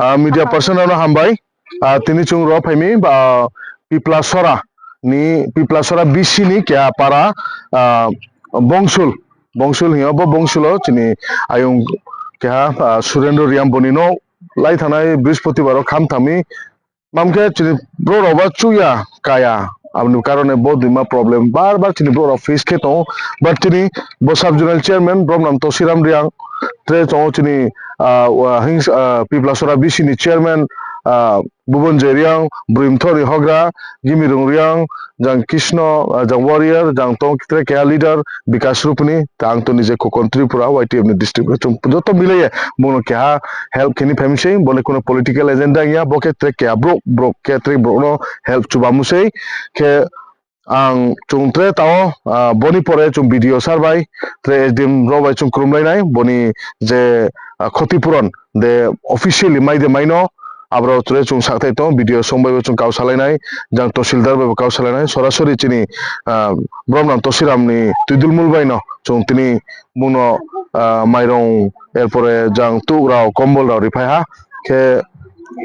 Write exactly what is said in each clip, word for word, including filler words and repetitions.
Ah, media person rokno hambai. Ah, tini chwng rw phaimi, ah, Piplasora ni, Piplasora B C ni keha para, ah, Bongsul, Bongsul hino, bo Bongsulo chini ayung keha, ah, Surendra Riam boni no lai thanai Brihaspatibar o kham thangmi. Mamkhe chini borok rok ba chuya kaya, aboni karone bo duima problem bar bar chini borok rok face khe tongo. But chini bo sub zonal chairman Bromnam Tosiram Riang, tre tongo chini, ah, wa-, hings-, ah, Piplasora B C ni chairman, ah, Bubon Jeriang, Brimthori Hogra, Gimirung Riang, jang Krishna, ah, jang Warrior, jang tong tre keha leader Bikas Rupini, tang to nije Kokon Tripura, Y T F ni district, chung joto milaiye bono keha help khini phaimse, bole kono political agenda ya, bo khe tre keha bro, bro khe tre bro no help chubamu sei, khe ang chung tre tao, ah, boni pore chung B D O sir bai, tre S D M rok bai chung khulumlainai, boni je, ah, khoti puron de officially mai de maino, abro tre chung sakthai tong, B D O song bai bo chung kau salainai, jang Tahsildar bai bo kau salainai, sorasori chini, ah, Bromnam Tosiram ni twidulmul bai no chung tini bungno, ah, mairong, erpore jang tuk rao, kombol rao riphai ha, khe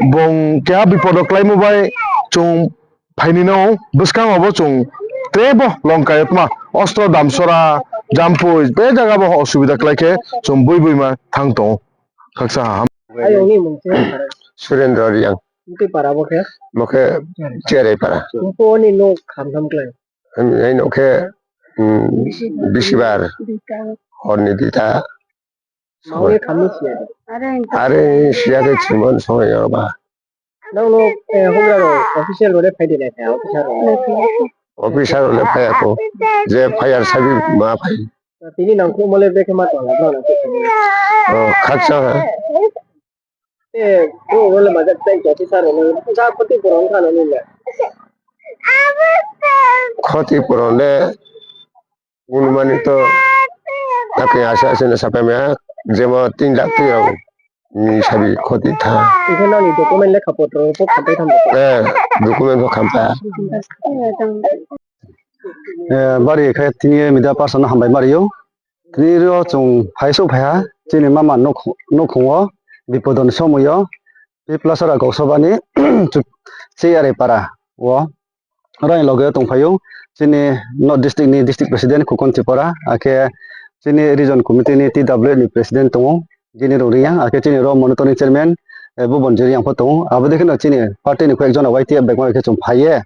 bong keha bipodo klaimo bai chung phaini no bwskango bo chung tebo longkai tma ostro damsora jampui be jaga bo osubida klai khe chung bui bui ma thang tongo. Khaksa ha. Ayongni mung se Surendra Riang. Mungkhe para bo khe? Bo khe Cherai para. Mungkhe oni no kham tham klai. Ani no khe, mm, bisibar horni dita. Mawi khamni siya de. Are siya de chimon song ya ba. Nang no, eh, hubra ro official ro de phai de na kha officer ro. Officer ro le phai ako. Je phai ar sabi ma phai. Tini nang khu mole de khe ma tong la nang. Oh, khaksa ha. Eh, khu ro le ma ja tai officer ro le. Ja khoti puron kha no ni le. Khoti puron le Unumani to takhe asa asa na sapai maya, jemo tin lakh twi rok ni sabi khoti tha. Iko nani document lekha potro po khampai thambo. Eh, document po khampa. Eh, bari khe tini media person hambai mario. Tini ro chung phai su phaiha, chini mama nok, nokhungo, bipodoni somoyo, Plasora Goksobani, chuk, cheyare para o. Oro ni loge o tongphaio chini North District ni District President Khukon Tripura, akhe chini Region Committee ni T W A ni President tongo, Gini Rungriya, akhe chini ro monitoring chairman, eh, Bubon Jiri yang pho tongo. Abo dikhe no chini party ni koi ekjon Y T F bai khe chwng phaiye.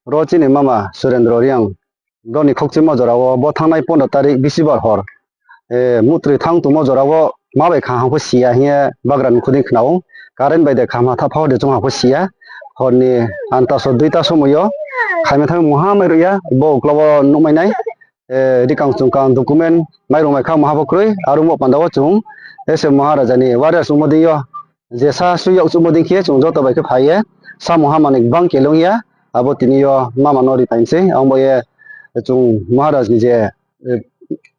Ro chini mama Surendra Riang, ro ni khokchimo jora o bo thangnai pondro tarik bisibar hor. Eh, mutri thang tongmo jora o ma bai kha hangpho siya hiye bagra ni khuding khnao. Current bai de kha ma tha phao de chong hangpho siya. Hor ni anta so duita somoyo khaima thang muha mai ruya bo ukla o nukmai nai. Eh, rikang chungkang document mai rung mai kha muha bo kroi. Aro mo panda o chung S M Maharaja ni warriors chungmo dei yo. Jesa swi yok chukmo dei khe chwng joto bai khe phai ye, samung hamani bang kelong ya, abo tini yo mama no ri phaim se, ang bo ye chwng Maharaj ni je, eh,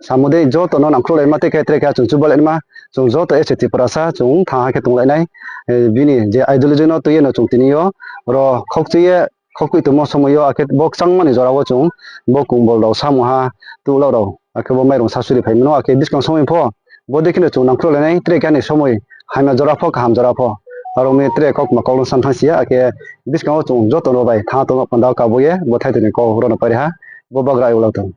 samung dei joto no nangkhlok lai ma tei khe tre khe chwng chuba lai ma, chwng joto S C Tiprasa chwng thang ha khe tong lai nai, eh, bini je ideology no twi ye no chwng tini yo ro khok twi ye khok twi tongmo somoi yo akhe bo chang mani jora o chwng bo kumbol rok samung ha tu lok rok akhe bo mairung sasuri phai mano akhe bwskang somoi pho. Bo dei kheno chwng nangkhlok lainai, tre khe ani somoi hamya jora pho, kaham jora pho. Aroni tre kok ma kok no san thang sia, akhe bwskango chwng joto no bai tha tongma panda o kabo ye, bo thai tongni kok rw no pari ha, bo bagra ai ulo tong.